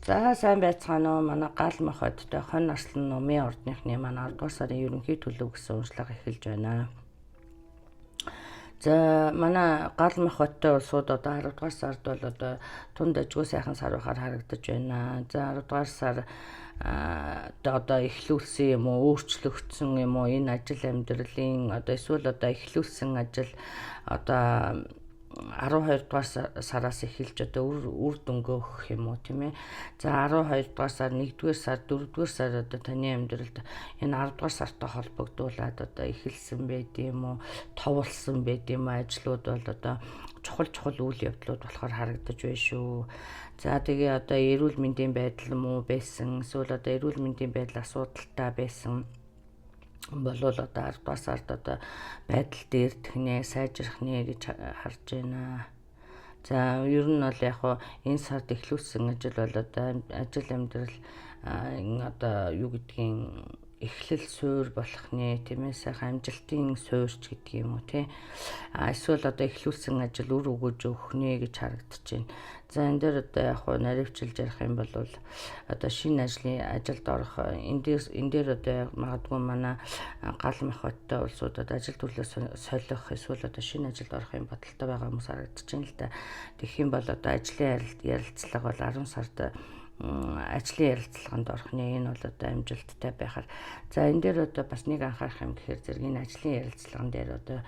За, сайн байцгаана уу? Манай гал махбодтой Хонь Арслан номын ордныхны манай 10 дугаар сарын ерөнхий төлөв гэсэн уншлага эхэлж байна. За, манай гал махбодтой улсууд одоо 10 дугаар сард бол одоо тунд ажгүй сайхан сар байхаар харагдаж байна. За, 10 дугаар сар одоо эхлүүлсэн юм уу, өөрчлөгдсөн юм уу энэ ажил амьдралын одоо эсвэл одоо эхлүүлсэн ажил одоо 12 дугаар сараас эхэлж одоо үр дүнгээ өгөх юм уу, тийм ээ. За, 12 дугаар сар, 1 дугаар сар, 4 дугаар сар одоо таны амьдралд энэ 10 дугаар сартай холбогдуулаад одоо эхэлсэн байд юм уу, товлсон байд юм уу ажлууд бол одоо чухал чухал үйл явдлууд болохоор харагдаж байна шүү. За, тэгээ одоо эрүүл мэндийн байдал муу байсан, эсвэл одоо эрүүл мэндийн байдал асуудалтай байсан болвол одоо 10 дугаар сард одоо байдал дээр тэгнэ, сайжрах нэ гэж харж байна. За, ер нь бол яг хуу энэ сард эхлүүлсэн ажил бол одоо ажил амьдрал одоо юу гэдгийг эхлэл суур болох нэ, тийм ээ, сайхан амжилтын суурч гэдэг юм уу, тий. А эсвэл одоо эхлүүлсэн ажил үр өгөөж өгөх нэ гэж харагдаж байна. За, энэ дээр одоо яг хуу наривчилж ярих юм бол одоо шинэ ажлын ажилд орох энэ дээр одоо магадгүй манай гал махбодтой улсууд одоо ажил төрлөө солих эсвэл одоо шинэ ажилд орох юм бодолтой байгаа хүмүүс харагдаж байна л да. Тэгэх юм бол одоо ажлын ярилцлага бол 10 сард ажлын ярилцлаганд орох нэ, энэ бол одоо амжилттай байхаар. За, энэ дээр одоо бас нэг анхаарах юм гэхээр зэрэг энэ ажлын ярилцлаган дээр одоо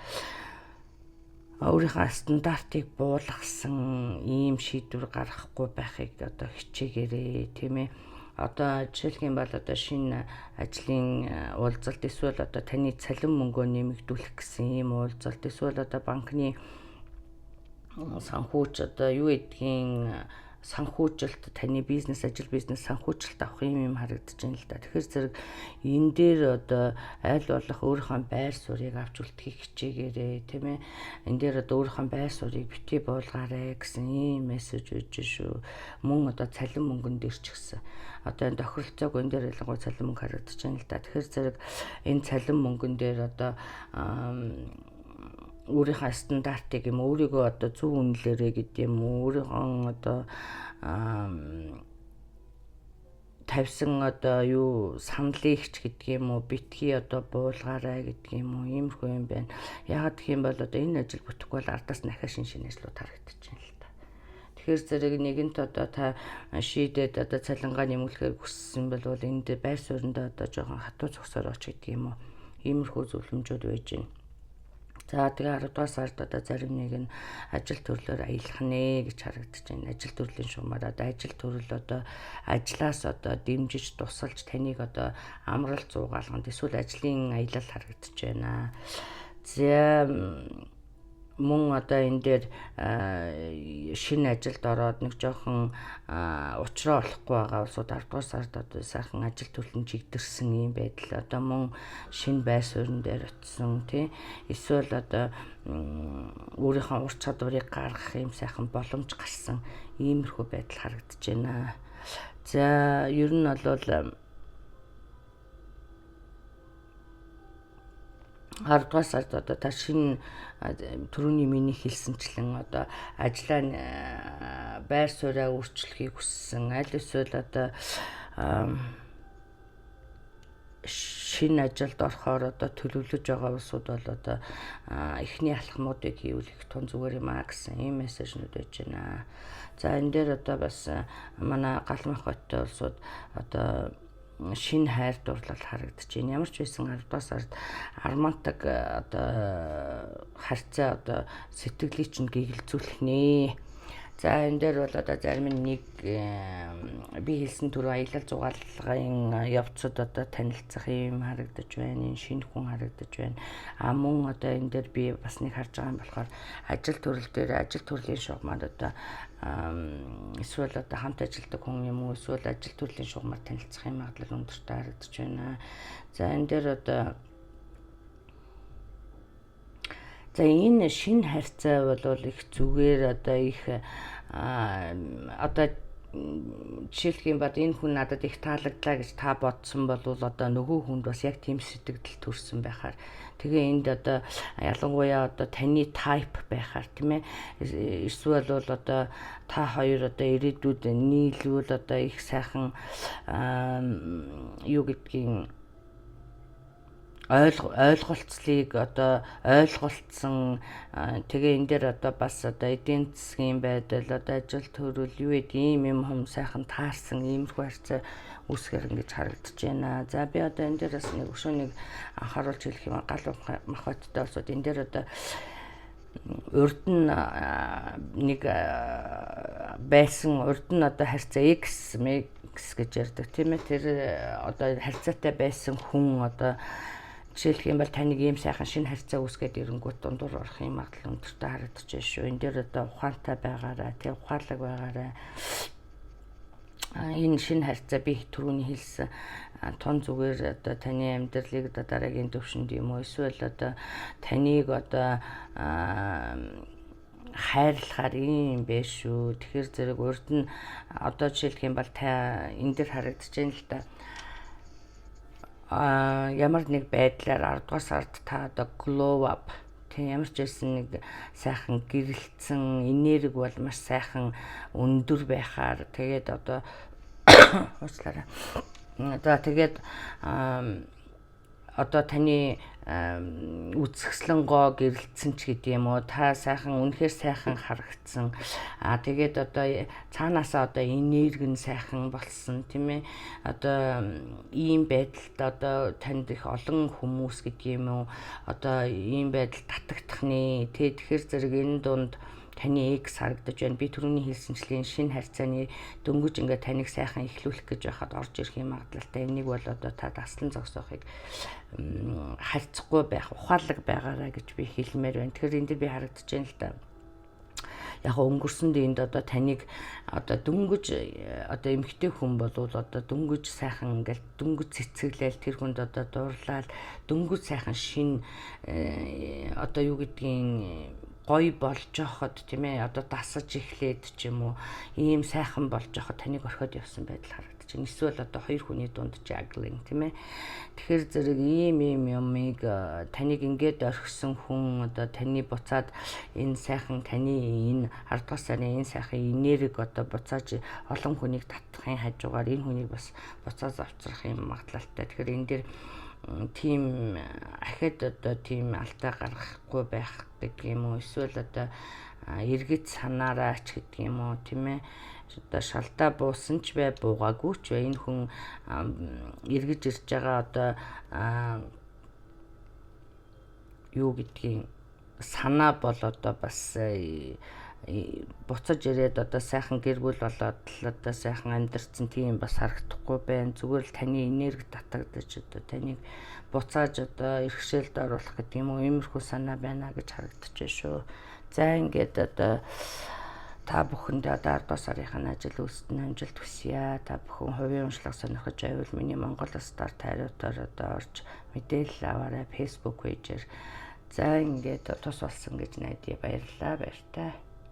өөрийнхөө стандартыг буулгасан ийм шийдвэр гаргахгүй байхыг одоо хичээгээрэй, тийм ээ. Одоо жишээлх юм бол одоо шинэ ажлын уулзалт эсвэл одоо таны цалин мөнгөө нэмэгдүүлэх гэсэн ийм уулзалт эсвэл одоо банкны санхүүч одоо юу гэдгийг санхүүжилт, таны бизнес, ажил бизнес санхүүжилт авах юм юм харагдаж байна л да. Тэгэхээр зэрэг энэ дээр одоо аль болох өөрийнхөө байр суурийг авч үлдэхийг хичээгээрэй, тийм ээ. Энэ дээр одоо өөрийнхөө байр суурийг битгий буулгаарай гэсэн ийм мессеж өгч шүү. Мөн одоо цалин мөнгөн дээр ч гэсэн одоо энэ тохиролцоог энэ дээр ялангуяа цалин мөнгө харагдаж байна л да. Тэгэхээр зэрэг энэ цалин мөнгөн дээр одоо өөрийнхөө стандартыг юм өөрийгөө одоо зөв үнэлээрэй гэдэг юм уу, өөрийнхөө одоо тавьсан одоо юу саналыг ч гэдэг юм уу битгий одоо буулгаарай гэдэг юм уу, иймэрхүү юм байна. Яагаад гэх юм бол одоо энэ ажил бүтэхгүй бол ардаас дахиад шин шинэ ажлууд харагдаж байна л та. Тэгэхээр зэрэг нэгэнт одоо та шийдээд одоо цалингаа нэмүүлэхээр хүссэн бол энд байр сууриндаа одоо жоохон хатуу зогсоорой ч гэдэг юм уу. Иймэрхүү зөвлөмжүүд байж байна. За, тэгээ 10 дугаар сард одоо зарим нэг нь ажил төрлөөр аялах нэ гэж харагдаж байна. Ажил төрлийн шугамаар одоо ажил төрөл одоо ажлаас одоо дэмжиж тусалж таныг одоо амралт зуугаалганд эсвэл ажлын аялал харагдаж байна. За, мөн одоо энэ дээр шинэ ажилд ороод нэг жоохон учраа олохгүй байгаа улсууд 10 дугаар сард одоо сайхан ажил төрлийн чигдэрсэн ийм байдал, одоо мөн шинэ байр суурин дээр очисон, тий, эсвэл одоо өөрийнхөө ур чадварыг гаргах ийм сайхан боломж гарсан иймэрхүү байдал харагдаж байна. За, ер нь бол 10 дугаар сард одоо та шинэ, түрүүний миний хэлсэнчлэн одоо ажлаа байр сууриа өөрчлөхийг хүссэн аль эсвэл одоо шинэ ажилд орохоор одоо төлөвлөж байгаа улсууд бол одоо эхний алхмуудыг хийвэл их тун зүгээр юм а гэсэн ийм мессежнүүд байж байна. За, энэ дээр одоо бас манай гал махбодтой улсууд одоо шинэ хайр дурлал харагдаж байна. Ямар ч байсан 10 дугаар сард романтик одоо харьцаа одоо сэтгэлийг чинь гэгэлзүүлэх нэ. За, энэ дээр бол одоо зарим нэг би хэлсэн түрүү аялал зугаалгын явцад одоо танилцах юм харагдаж байна. Энэ шинэ хүн харагдаж байна. А мөн одоо энэ дээр би бас нэг харж байгаа юм болохоор ажил төрөл дээр ажил төрлийн шугамаар одоо эсвэл одоо хамт ажилладаг хүн юм уу, эсвэл ажил төрлийн шугамар танилцах юм магадлал өндөртэй харагдаж байна. За, энэ дээр одоо за энэ шинэ харьцаа бол их зүгээр одоо их одоо Жишээлх юм бол энэ хүн надад их таалагдлаа гэж та бодсон бол одоо нөгөө хүнд бас яг тийм сэтгэгдэл төрсөн байхаар, тэгээ энд одоо ялангуяа одоо таны type байхаар, тийм ээ, эсвэл бол одоо та хоёр одоо ирээдүйд нийлвэл одоо их сайхан юу гэдгийг ойлголцлыг одоо ойлголцсон. Тэгээ энэ дээр одоо бас одоо эдийн засгийн байдал, одоо ажил төрөл юу гэдэг ийм юм хум сайхан таарсан иймэрхүү харьцаа үүсгэр ингэж харагдаж байна. За, би одоо энэ дээр бас нэг өшөө нэг анхааруулж хэлэх юм, гал махбодтой улсууд энэ дээр одоо урд нь нэг байсан, урд нь одоо харьцаа X X гэж ярьдаг, тийм ээ, тэр одоо харьцаатай байсан хүн одоо жишээлх юм бол таныг ийм сайхан шинэ харьцаа үүсгээд ирэнгүүт дундуур орох юм магадлал өндөртэй харагдаж байна шүү. Энэ дээр одоо ухаантай байгаарай, тэг ухаалаг байгаарай. Энэ шинэ харьцаа би түрүүний хэлсэн тун зүгээр одоо таны амьдралыг одоо дараагийн төвшөнд юм уу, эсвэл одоо таныг одоо хайрлахаар юм бэ шүү. Тэгэхээр зэрэг урд нь одоо жишээлх юм бол та энэ дэр харагдаж байна л да, ямар нэг байдлаар 10 дугаар сард та одоо glow up, тийм, ямар ч байсан нэг сайхан гэрэлтсэн энерги бол маш сайхан өндөр байхаар, тэгээд одоо уучлаарай. За, тэгээд одоо таны үзэсгэлэн гоо гэрэлтсэн ч гэдэг юм уу, та сайхан, үнэхээр сайхан харагдсан. Тэгээд одоо цаанаасаа одоо энерги нь сайхан болсон, тийм ээ. Одоо ийм байдалд одоо танд их олон хүмүүс гэдэг юм уу, одоо ийм байдал татагдах нэ тэ. Тэгэхээр зэрэг энэ дунд таны ex харагдаж байна. Би түрүүний хэлсэнчлэн шинэ харьцааны дөнгөж ингээд таныг сайхан эхлүүлэх гэж байхад орж ирэх юм магадлалтай. Энийг бол одоо та таслан зогсоохыг харьцахгүй байх, ухаалаг байгаарай гэж би хэлмээр байна. Тэгэхээр энэ дэр би харагдаж байна л да, яг өнгөрсөнд энд одоо таныг одоо дөнгөж одоо эмэгтэй хүн болвол одоо дөнгөж сайхан ингээл дөнгөж цэцэглээл, тэр хүнд одоо дуурлал, дөнгөж сайхан шин одоо юу гэдгийг гоё болж явахад, тийм ээ, одоо дасаж эхлээд ч юм уу, ийм сайхан болж явахад таныг орхиод явсан байдал харагдаж байна. Эсвэл одоо хоёр хүний дунд juggling, тийм ээ. Тэгэхээр зэрэг ийм ийм юмыг таныг ингээд орхисон хүн одоо таны буцаад энэ сайхан таны энэ 10 дугаар сарын энэ сайхан энерги одоо буцааж олон хүнийг татахын хажуугаар энэ хүнийг бас буцааж авчрах юм магадлалтай. Тэгэхээр энэ дээр тийм ахид одоо тийм алдаа гаргахгүй байх гэдэг юм уу, эсвэл одоо эргэж санаарай ч гэдэг юм уу, тийм ээ. Одоо шалдаа буусан ч бай, буугаагүй ч бай, энэ хүн эргэж ирж байгаа одоо юу гэдгийг санаа бол одоо бас буцаж ирээд одоо сайхан гэр бүл болоод л одоо сайхан амьдарсан тийм бас харагдахгүй байна. Зүгээр л таны энерги татагдаж одоо таныг буцааж одоо иргэшээлд оруулах гэдэг юм уу, иймэрхүү санаа байна гэж харагдаж байна шүү. За, ингээд одоо та бүхэндээ одоо 10 дугаар сарын ажил үйлсэд нь амжилт хүсье. Та бүхэн хувийн уншлага сонирхож байвал миний Монгол Star Tarot-оор одоо орж мэдээлэл аваарай, Facebook page-ээр. За, ингээд тус болсон гэж найдаа. Баярлалаа. Баяртай.